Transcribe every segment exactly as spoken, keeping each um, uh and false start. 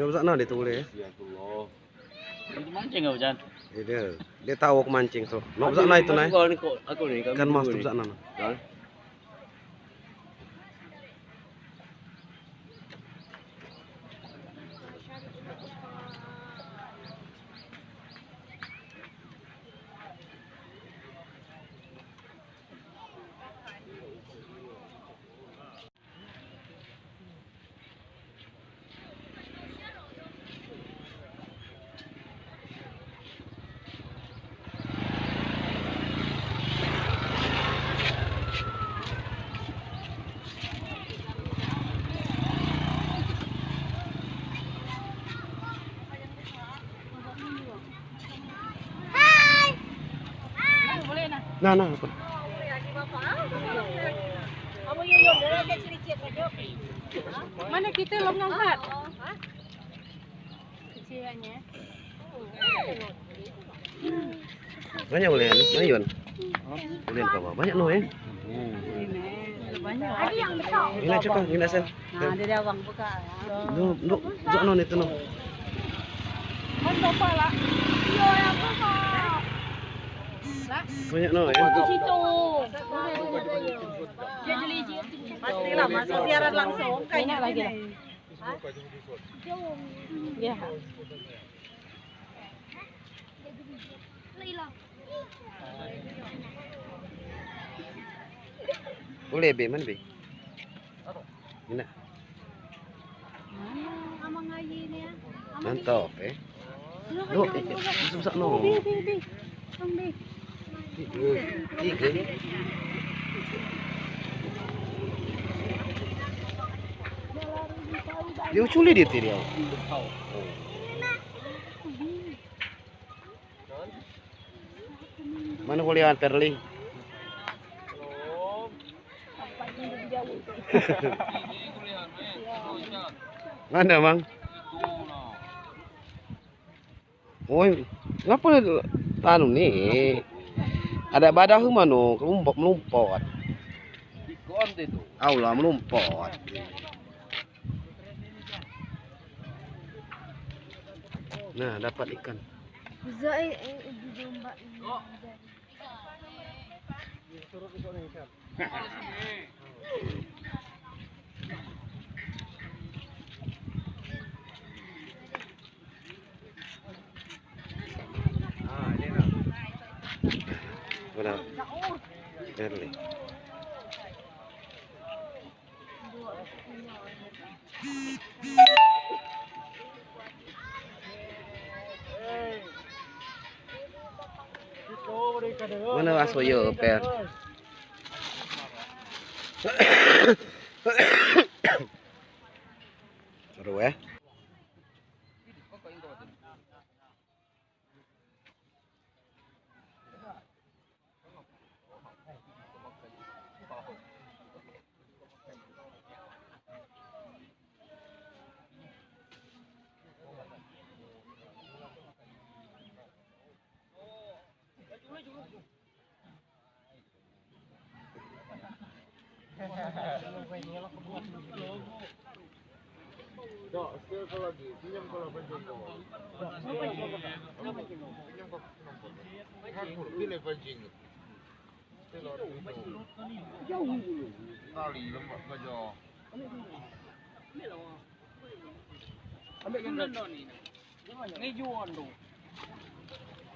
Dah besar nah dia tu boleh. Itu mancing kau, Jan? Iya, dia. Dia tahu aku mancing tu. Nak besar nah itu nah. Aku ni, aku ni, kami kan mas tu dua ni. Besar nah. Jan? Nah, nah, apa? Mana kita lom ngangkat? Kecilnya. Banyak boleh, mana Yun? Boleh kau banyak no eh. Ini cakap, ini sen. Nah, dia dah abang buka. No, no, no, no itu no. Kan coba lah. Iya, yang buka. Banyak no eh. Di situ. Pastilah masuk siaran langsung kayaknya lagi. Ya. Boleh be, mana be? Ina. Mantap eh. Loh, eh, eh, susah no. Bi, bi, bi. Tiga. Tiga. Dia culi dia tadi. Mana kuliahan Perli? Mana, Mang? Oi, ngapa tanu ni? Ada badah ke mano, kelumpok melumpot. Aula melumpot. Nah, dapat ikan. Bisa eh, eh, eh, di domba ini. Mana? Early. Mana aso yo, Per? Seru eh.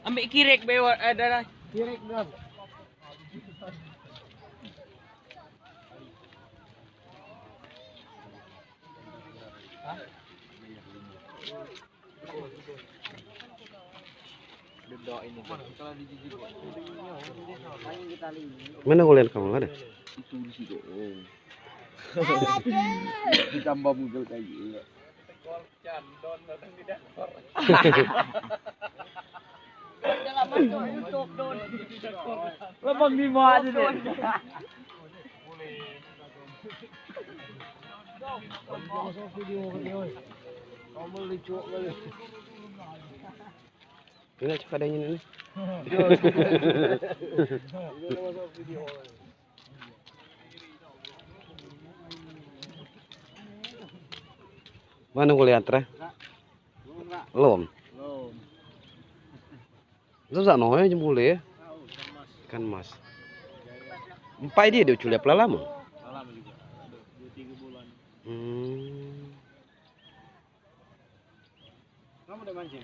Ambil kirek be, eh, dah, dah. Kirek dah. Mana kuliah kamu ada? Itu di situ. Ditambah mungkil kayu. Dah lama tu untuk don. Lebang lima aja deh. Ini cakap dengan ini. Mana kuliah, Tra? Lom. Lom. Susah noh, eh, jemput, eh. Tahu, ikan mas. Ikan mas. Empai dia, dia ucul dia pelala mah. Pelala mah juga. Ada dua tiga bulan. Hmm. Kamu udah mancing?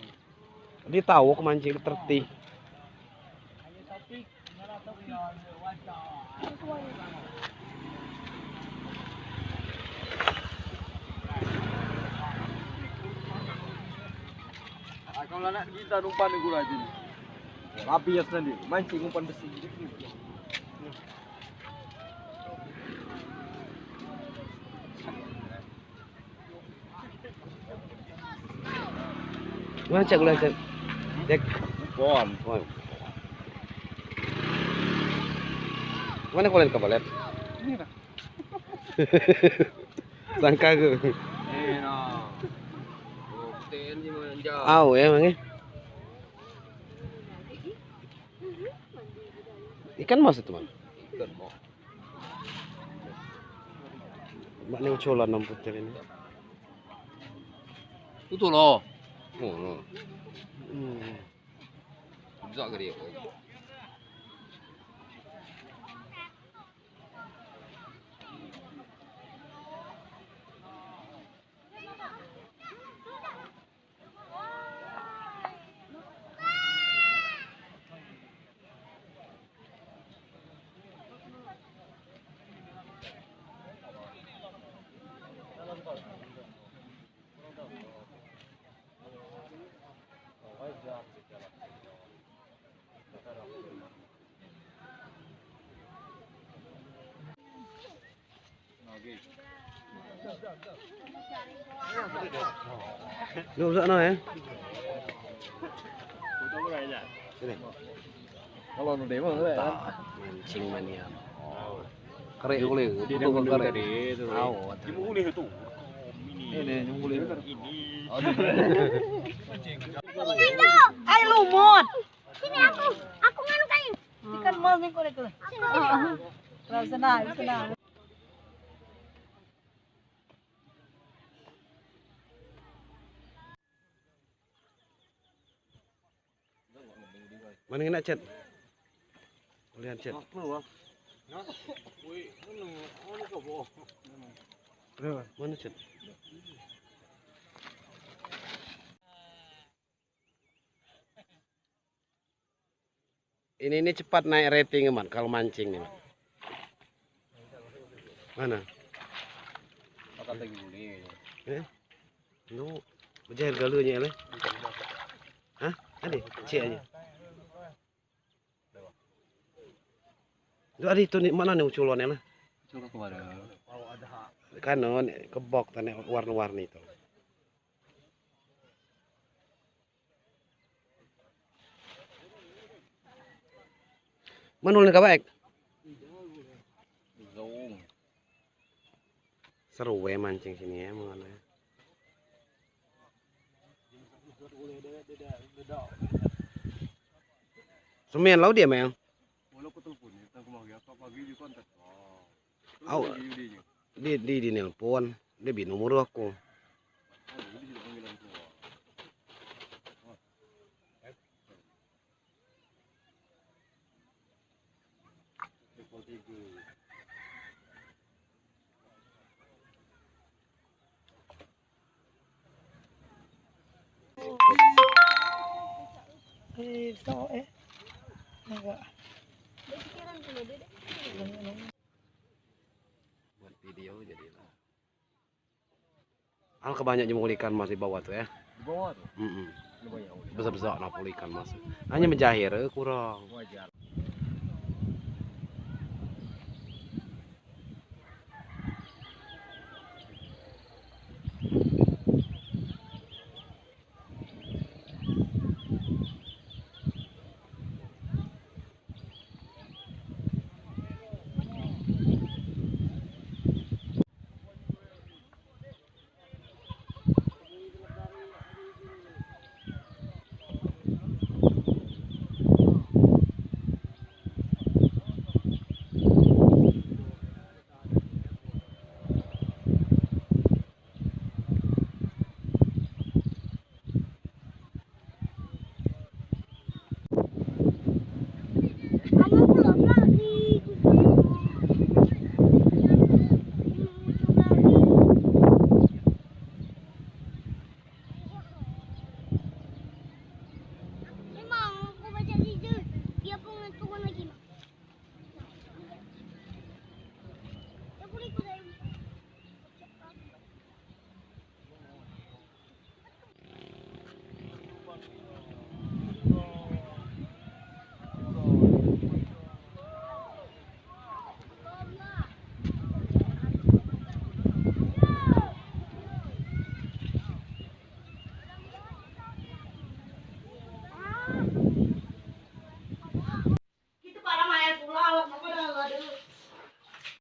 Dia tahu aku mancing, dia tertih. Ah, kalau anak kita umpan di gula sini. Rapi ya sendiri, mancing umpan besi. Mana cek gula, cek? Cek. Pon. Pon. Mana kulit kabalet? Ini dah. Sangka aku. Eh, no. Ten je manja. Au, eh, emang, eh. Ikan mas itu, Bang. Ikan mas. Mak ni ucolan nam puter ini. Itu loh. Oh, no. Hmm. Bisa ke dia? Duduk sana, eh. Sini. Kalau nu demo, eh. Mancing mania. Kerek boleh, dia betul dah kerek. Tahu. Dia boleh tu. Ini, dia boleh. Ini. Ai, lumot. Sini aku, aku nganu kain. Ikan mas ni, kore, kore. Sini. Sana, sana. Mana ngenak, Cet? Lihat, Cet. Mana, Cet? Ini, ini cepat naik rating, Man, kalau mancing ni, Man. Mana? Pakat lagi boleh. Eh? Lu, bejahit galunya, Le. Hah? Ade, cek aja. Lu, ade, itu ni, mana ni ucolan, Le? Ucul ke mana? Kan, no, ni, kebok, tane warna-warni itu. Mana ulun ka baik? Seru, eh, mancing sini, eh, mengenai. Semen lau dia, Mel? Walau ku telepon, dia tang ku mari, apa pagi juga kontak. Au. Dia, dia, dia nelpon, dia beri nomor aku. Eh, so, eh. Enggak. Buat video jadilah. Alangkah banyak jemput ikan mas di bawah tu, ya. Di bawah tu? Mm-mm. Ini banyak, oh. Besar-besar nampak ikan mas. Hanya menjahit, eh, kurang. Wajar.